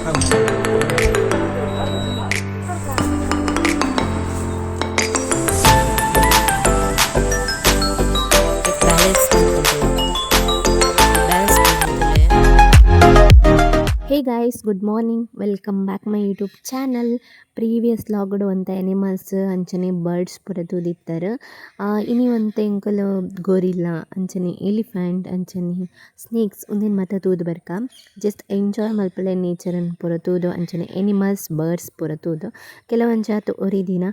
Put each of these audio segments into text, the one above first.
Balance balance. Hey guys, good morning, welcome back my YouTube channel. Previous logged ಒಂತೆ animals ಅಂಚನೆ birds ಪೂರ ತೂದಿತ್ತರ್. ಇನಿ ಒಂತೆ ಎಂಕುಲು ಗೊರಿಲ್ಲ ಅಂಚನೆ ಎಲಿಫೆಂಟ್ ಅಂಚನೆ ಸ್ನೇಕ್ಸ್ ಉಂದೆನ್ ಮಾತ ತೂದು ಬರ್ಕ. ಜಸ್ಟ್ ಎಂಜಾಯ್ ಮಲ್ಪುಲೆ ನೇಚರ್ ನ್ ಪೂರ ತೂದು ಅಂಚನೆ ಎನಿಮಲ್ಸ್ ಬರ್ಡ್ಸ್ ಪೂರ ತೂದು. ಕೆಲವೊಂಜಾತ್ ಒರಿದಿನ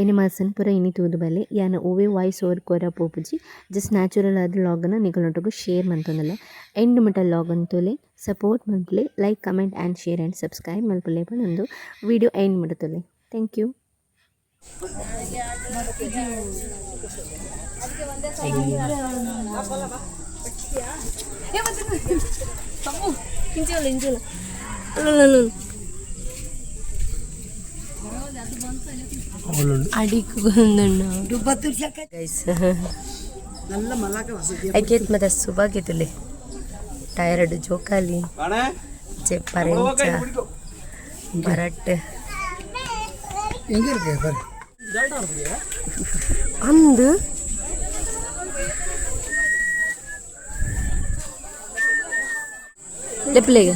ಎನಿಮಲ್ಸ್ ನ್ ಪೂರ ಇನಿ ತೂದು ಬಲ್ಲೆ. ಯಾನ್ ಒವ್ವೆ ವಾಯ್ಸ್ ಓವರ್ ಕೊರ್ರೆ ಪೋಪುಜಿ, ಜಸ್ಟ್ ನ್ಯಾಚುರಲ್ ಆದ್ ಲಾಗ್ ನ್ ನಿಕಲ್ನೊಟ್ಟುಗು ಶೇರ್ ಮಂತೊಂದುಲ್ಲೆ. ಎಂಡ್ ಮುಟ ಲಾಗ್ ನ್ ತೂಲೆ, ಸಪೋರ್ಟ್ ಮನ್ಪುಲೆ, like, comment and share and subscribe ಮನ್ಪುಲೆ ಪನೊಂದು ವಿಡಿಯೋ ಎಂಡ್ ಮುಟ ತೂಲೆ. Thank you. ಅಡಿಕ್ ಬಂದುಂಡು ಗೈಸ್. ಐಕೇತ್ ಮತ್ತೆ ಸುಬಾಗಿತ್ತುಲೆ ಟೈರ್ಡ್ ಜೋಕಾಲಿ ಪರೆಂಚ ಬರಟ್. எங்க இருக்கு பாரு. ಅಂದು ಲೆಪ್ಪಲೆಗ.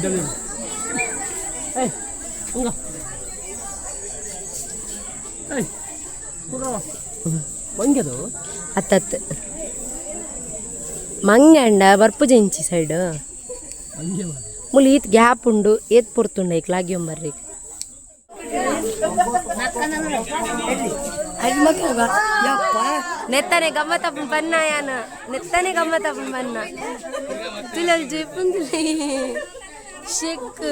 ಮಂಗೆದು. ಅತ್ತತ್ತು ಮಂಗೆ ಅಂಡ ಬರ್ಪುಜ ಇಂಚಿ ಸೈಡ್. ಮುಲು ಈತ್ ಗ್ಯಾಪ್ ಉಂಡು, ಏತ್ ಪೊರ್ತುಂಡು ಐಕ್ ಲಾಗ್ಯೊಂಬರ್ರಿ. ನೆತ್ತನೆ ಗಮ್ಮತ್ತಪ್ಪನ ಬನ್ನ ಯಾನ, ನೆತ್ತನೆ ಗಮ್ಮತ್ತಪ್ಪನ ಬನ್ನ ತುಲಲ್ ಜೈಪುಂದುಲೆ ಶೆಕ್.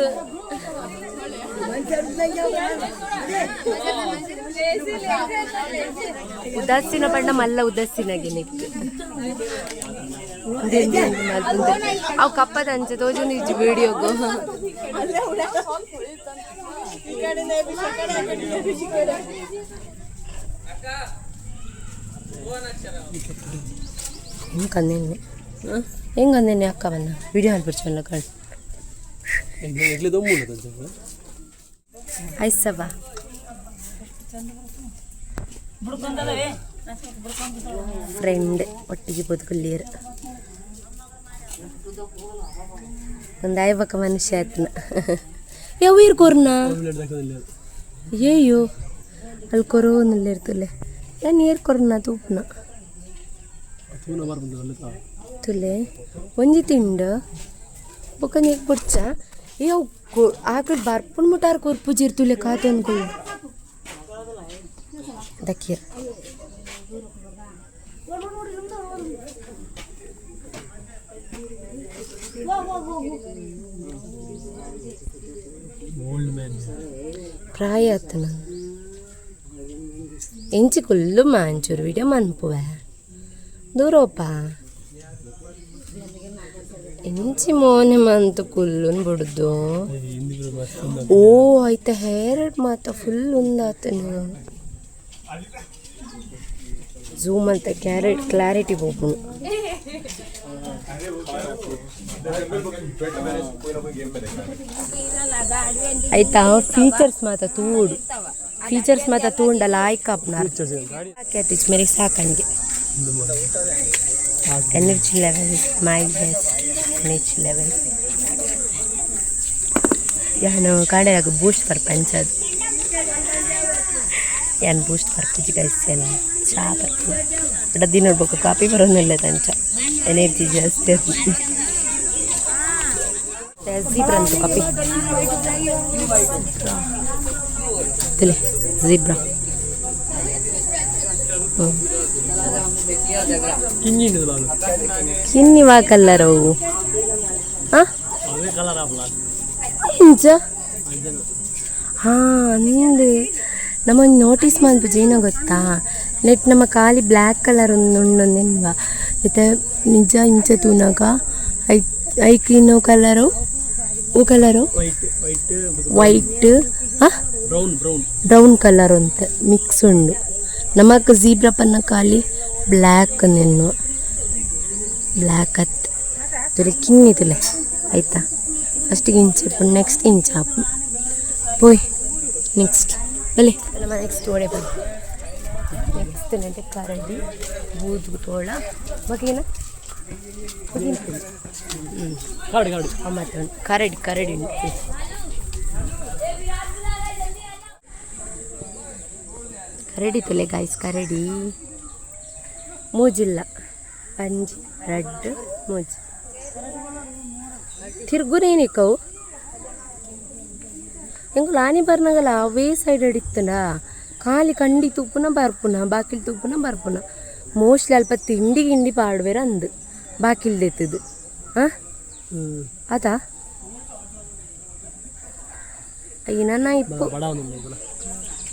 ಉದಾಸೀನ ಬಣ್ಣ ಮಲ್ಲ ಉದಾಸೀನಾಗೆ ನೆಕ್ ಅವು ಕಪ್ಪದ ಅಂಚೆ ತೋಜೊಂದು ಇಜ್ಜಿ ವಿಡಿಯೋಗು. ಹೆಂಗೆ ಅಂದೇನೆ, ಹೆಂಗೆ ಅಂದೇನೆ ಅಕ್ಕ ಬನ್ನ ವಿಡಿಯೋ ಹಾಲ್ಬಿಡ್ಚಲ್ಲ ಕಣ್. ಎಗ್ಲೆ ದೊಮ್ಮು. ಐಸವ ಫ್ರೆಂಡ್ ಒಟ್ಟಿಗೆ ಬದುಕುಲ್ಲೀರ್ ಒಂದು ಐಬಕ ಮನುಷ್ಯ ಆಯ್ತನ ಯಾವ ಈರ್ ಕೊರ್ನ. ಏಯ್ಯೋ, ಅಲ್ಲಿ ಕೊರೋನಿಲ್ಲ ಇರ್ತುಲೆ, ಯಾನ್ ಏರ್ ಕೊರ್ನ ತೂಪುನ ತುಲೆ. ಒಂಜಿ ತಿಂಡು ಬೊಕ್ಕ ನೀಕ್ ಬೊಡ್ಚ. ಏ, ಅವು ಆಕಳ ಬರ್ಪುಣ ಮುಟ್ಟಾರ ಕೊರ್ಪುಜಿರ್ ತುಲೆ ಕಾತೊಂದು ದಕ್ಕೀರ್. Old man. ಪ್ರಾಯ ಆತನ. ಎಂಚಿ ಕುಲ್ಲು ಮಾಂಚೂರು ವಿಡಿಯೋ ಮನ್ಪುವೆ ದೂರೋಪ. ಎಂಚಿ ಮೋನೆ ಮಂತು ಕುಲ್ಲುನ್ ಬುಡ್ದು. ಓ, ಆಯ್ತ ಹೇರ್ ಮಾತ ಫುಲ್ ಉಂದಾತನು. ಝೂಮ್ ಅಂತ ಕ್ಯಾರೆಟ್ ಕ್ಲಾರಿಟಿ ಪೋಪುಂಡು. ಆಯ್ತಾ, ಫೀಚರ್ಸ್ ಮಾತ ತೂಡು, ಫೀಚರ್ಸ್ ಮಾತ ತೂಂಡಲ ಆಯ್ಕಾಪ್ನ ಮೇರೆ ಸಾಕಣಿಗೆ. Energy level is my best energy level. ಯಾನು ಕಾಡೆಯಾಗ ಬೂಸ್ಟ್ ಪರ್ಪಂಚದು, ಯಾನ್ ಬೂಸ್ಟ್ ಪರ್ಪುಜಿ ಗೈಸ್, ಯಾನ್ ಚಾ ಪರ್ಪುನ. ಬಟ್ ಅದಿ ನೋಡ್ಬೇಕು, ಕಾಪಿ ಬರೋನಿಲ್ಲ ತಂಚ ಎನರ್ಜಿ ಜಾಸ್ತಿ ಅದು. ಝೀಬ್ರಾ ಅಂತ ಕಾಪಿ ತುಲೆ ಝೀಬ್ರಾ. ಹ್ಞೂ. ಕಿನ್ನಿ ವಾ ಕಲ್ಲರ್ ಅವು? ಹಾಂ, ಇಂಚ. ಹಾಂ, ಅಂದು ನಮ್ಮೊಂದು ನೋಟಿಸ್ ಮಲ್ಪುಜಿ ಏನೋ ಗೊತ್ತಾ? ನೆಟ್ ನಮ್ಮ ಖಾಲಿ ಬ್ಲ್ಯಾಕ್ ಕಲರ್ ಒಂದು ಉಂಡೊಂದೆನ್ವ ಇತ್ತೆ ನಿಜ ಇಂಚ ತೂನಗ I ಐಕಿನ ಕಲರು ಓ ಕಲರು? White white. ವೈಟ್. ಹಾಂ. Brown brown. ಬ್ರೌನ್ ಕಲರ್ ಅಂತ ಮಿಕ್ಸ್ ಉಂಡು. ನಮಕ್ ಜೀಬ್ರಾ ಪನ್ನ ಖಾಲಿ ಬ್ಲ್ಯಾಕ್ ನಿನ್ನು ಬ್ಲ್ಯಾಕ್ ಅತ್ ತುಲೆ ಕಿನ್ನಿ ತುಲೆ. ಆಯ್ತಾ, ಫಸ್ಟಿಗೆ ಇಂಚ ಇಪ್ಪುಂಡು ನೆಕ್ಸ್ಟ್ ಇಂಚ ಆಪುಂಡು ಪೋಯ್ ನೆಕ್ಸ್ಟ್ ಬಲೆ ನಮ್ಮ ನೆಕ್ಸ್ಟ್ ಓಡೆ ಬನ್ನಿ ನೆಕ್ಸ್ಟ್ ನೆಂಟೆ ಕರಡಿ ಬೂದು ತೋಳ ಬಕೇನ ಕಾಡು ಕಾಡು. ಮತ್ತೆ ಕರಡಿ ಕರಡಿ ಉಂಟು. ಕರಡಿ ತುಲೆ ಗಾಯ್ಸ್ ಕರಡಿ. ಮೂಜಿಲ್ಲ ಪಂಜಿ ರಡ್ಡ್ ಮೂಜಿ. ತಿರ್ಗುನೇನಿಕ್ಕವು ಎಂಕುಲು ಆನಿ ಬರ್ನಗಲ ಅವೇ ಸೈಡ್ ಇತ್ತುಂಡ ಖಾಲಿ ಕಂಡಿ ತುಪ್ಪುನ ಬರ್ಪುನ ಬಾಕಿಲ್ ತುಪ್ಪುನ ಬರ್ಪುನ. ಮೋಸ್ಟ್ಲಿ ಅಲ್ಪ ತಿಂಡಿ ಗಿಂಡಿ ಪಾಡುವೆರ್ ಅಂದ್ ಬಾಕಿಲ್ ದೆತ್ತದು. ಹಾಂ ಅತಾ ಅಯ್ಯ ಇಪ್ಪು.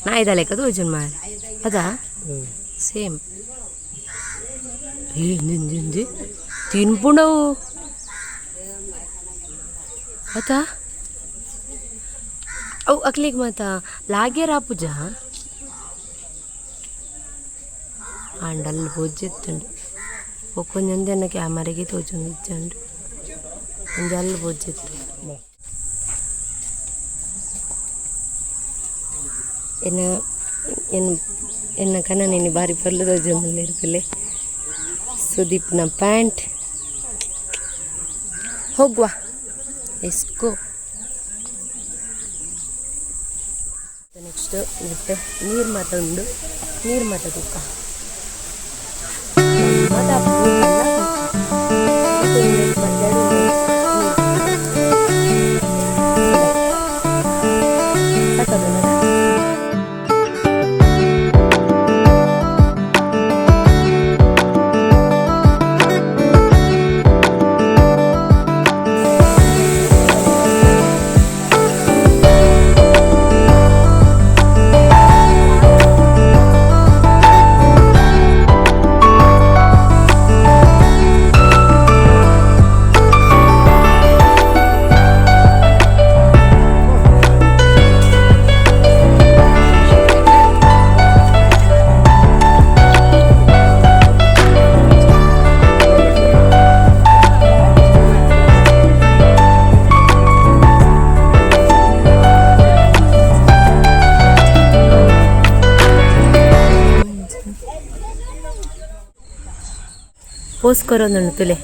ನಾಯಿದ ಲೆಕ್ಕ ತೋಜುನ್ ಮಾರೆ ಅದಾ ಸೇಮ್. ಏ ಇಂದು ಇಂದು ತಿನ್ಪುಂಡವು ಅತಾ ಅವು ಅಕ್ಲಿಗ್ ಮಾತ ಲಾಗ್ಯರ ಆಪುಜ ಆಂಡ ಅಲ್ಲ್ ಪೊಜ್ಜೆತ್ತುಂಡು ಬೊಕ್ಕೊಂಜೊಂದು ಎನ್ನ ಕ್ಯಾಮರೆಗೆ ತೋಜೊಂದು ಇಜ್ಜಂಡು ಒಂಜಿ ಅಲ್ಲ್ ಪೊಜ್ಜೆತ್ತು ಎನ್ನ ಎನ್ನ ಎನ್ನ ಕನನಿನಿ ಬಾರಿ ಪೊರ್ಲು ತೋಜೊಂದುಲ್ಲೆರ್ ತೂಲೆ ಸುದೀಪ್ನ ಪ್ಯಾಂಟ್. ಹೋಗುವ let's go. Next ನೆಟ್ ನೀರು ಮಾತ ಉಂಡು ನೀರು ಮಾತ ತುಕ್ಕ ಸಾಕಾದ. ಪೋಸ್ಕೊರೊಂದುಂಡು ತುಲೆ.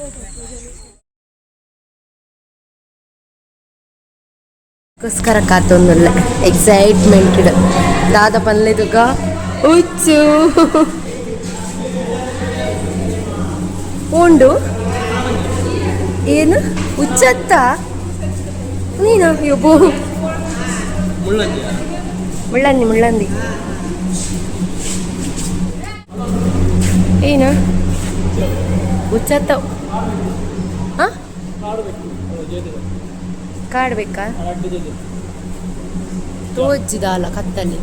ಗೋಸ್ಕರ ಕಾತೊಂದುಲ್ಲೆ ಎಕ್ಸೈಟ್ಮೆಂಟ್ ದಾದ ಪನ್ಲೆ ತುಕ ಉಚ್ಚು ಉಂಡು. ಏನು ಉಚ್ಚತ್ತ ನೀನು ಯಬ್ಬೋ. ಮುಳ್ಳಂದಿ. ಮುಳ್ಳಂದಿ ಮುಳ್ಳಂದಿ. ಏನು ಉಚ್ಚತ್ತ? ಹಾಂ, ಕಾಡು ಬೇಕಾ? ತೋಜಿದಾಲ ಕತ್ತಲ್ಲಿ.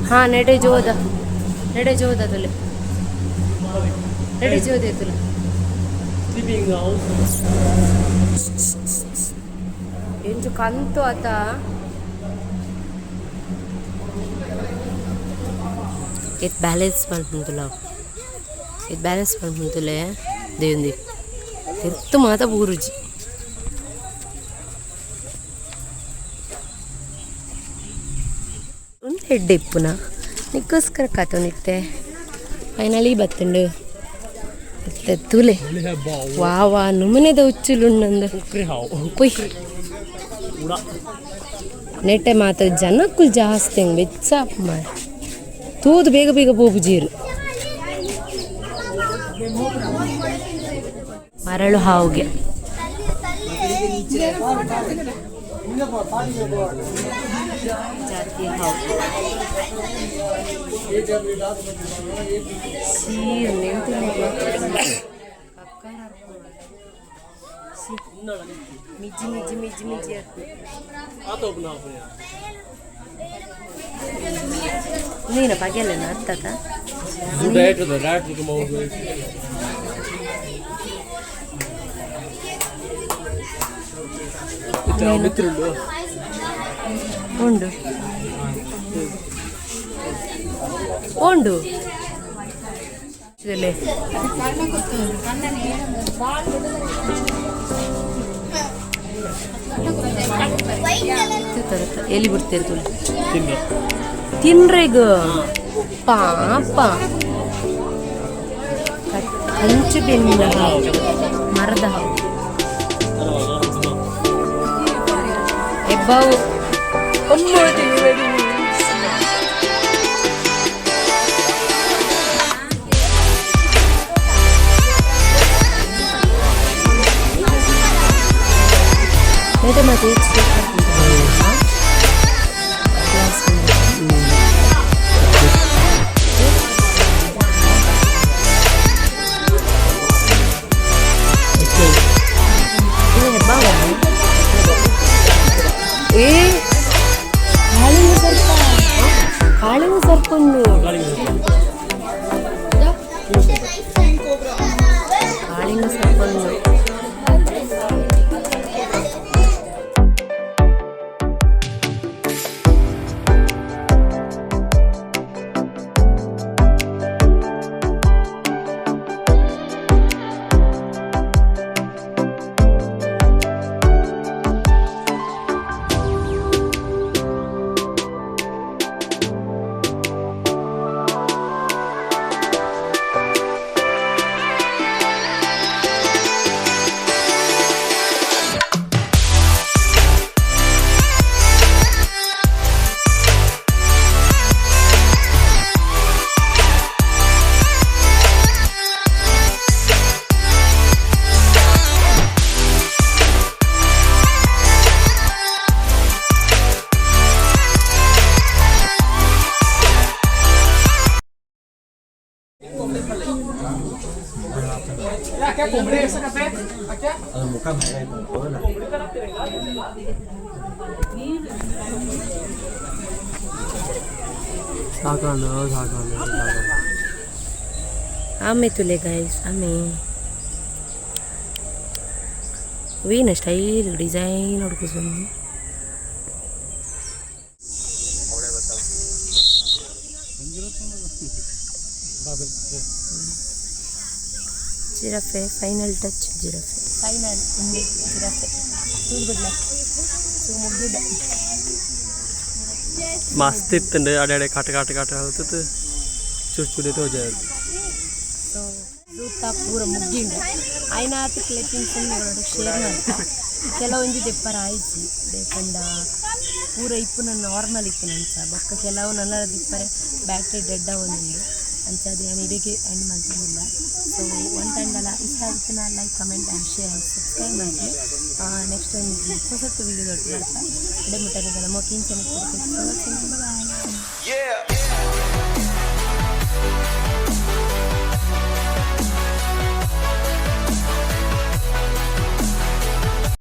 ಹಾ ನೆಡೆ ಜೋದ ನೆಡೆ ಜೋದ ತುಲೆ ನೆಡೆ ಜೋದೆ ತುಲೆ. Sleeping house. ಎಂಚು ಕಂತು ಆತ. ಏತ್ ಬ್ಯಾಲೆನ್ಸ್ ಮಲ್ಪುಂಡುಲ ಏತ್ ಬ್ಯಾಲೆನ್ಸ್ ಮಲ್ಪುಂಡುಲೆ ದೇಂದಿ ತಿರ್ತು ಮಾತ ಬೂರುಜಿ. ಒಂದು ಎಡ್ಡೆ ಇಪ್ಪುನ ನಿಕ್ಕೋಸ್ಕರ ಕಾತೊಂದಿತ್ತೆ. ಫೈನಲಿ ಬತ್ತುಂಡು ಇತ್ತೆ ತೂಲೆ. ವಾ ವಾ ನುಮನೆದ ಉಚ್ಚುಲುಂಡಂದು ಪೊಯ್. ನೆಟ್ಟೆ ಮಾತ್ರ ಜನಕ್ಕುಲ್ ಜಾಸ್ತಿ ಹಂಗೆ ಬೆಚ್ಚ ಮಾರೆ ತೂದು ಬೇಗ ಬೇಗ ಪೋಪುಜೀರು. ಮರಳು ಹಾವುಗೆ ಜಾತಿಯ ಹಾವು. ಮಿಜ್ಜಿ ಮಿಜ್ಜಿ ಮಿಜ್ಜಿ ಮಿಜ್ಜಿ. ನೀನ ಪಗೆಲ್ಲ ಅತ್ತತ. ಉಂಡು ಉಂಡು. ಎಲ್ಲಿ ಬಿಡ್ತೀರಿ ತುಳಿ ತಿನ್ರೆಗ ಪಾಪ. ಹಂಚು ಬೆನ್ನಿನ ಹಾವು, ಮರದ ಹಾವು. ಹೆಬ್ಬಾವು. ಅಮ್ಮ ದೇವರೇ. ಮೇಡಮ್, ಅದು ಹೆಬ್ಬಾವ. ಏ, ಕಾಳಿಂಗ ಸರ್ಪ, ಕಾಳಿಂಗ ಸರ್ಪನ್ನು, ಕಾಳಿಂಗ ಸರ್ಪನ್ನು. ಸಾಕಂಡು ಸಾಕಂಡು ಸಾಕಂಡು. ಆಮೆ ತುಲೆ ಗೈಸ್, ಆಮೆ. ವೀನ ಸ್ಟೈಲ್ ಡಿಸೈನ್ ಹುಡುಕುಸೊಂದು. Giraffe, final touch giraffe, final ಉಂಡೆ ಜಿರಾಫೆ ತೂದು. ಸೊ ಮುಗಿದ. ಮಸ್ತ್ ಇತ್ತಂಡು. ಅಡೆ ಅಡೆ ಕಾಟ ಕಾಟ ಕಾಟ ಹಲ್ತತ್ತು ಚುರ್ ಚುಡಿ ತೋಜ. ಸೊ ಝೂತ ಪೂರ ಮುಗ್ಗಿಂಡು. ಆಯ್ನಾತ್ ಕ್ಲಿಪ್ಪಿಂಗ್ಸ್ ಶೇರ್ ಮಾಡ್ತ. ಕೆಲವೊಂಜಿ ದೆಪ್ಪರ ಆಯ್ಜಿ ದೇಪಂಡ ಪೂರ ಇಪ್ಪುನ ನಾರ್ಮಲ್ ಇಪ್ಪುನ ಅಂಚ. ಬೊಕ್ಕ ಕೆಲವು ನನ್ನ ದಿಪ್ಪರೆ ಬ್ಯಾಟ್ರಿ ಡೆಡ್ ಆವೊಂದುಂಡು. ಅಂಚ ಅದು ಯಾನ್ ಇಡೆಗೆ ಎಂಡ್ ಮಲ್ತೊಂದುಲ್ಲ. ಸೊ ಒಂತಂಡಲ ಇಷ್ಟ ಆಗುತ್ತಿನ like, comment and share and subscribe ಮಾಡಿ. ನೆಕ್ಸ್ಟ್ ಒಂಜಿ ಪೊಸತ್ತು ವೀಡಿಯೋ ದೊಡ್ಡ ಬರ್ತಾ. ಅಡೆ ಮುಟ್ಟ ಮೊಕಿಂಚನೆ. ಬಾಯ್. Yeah.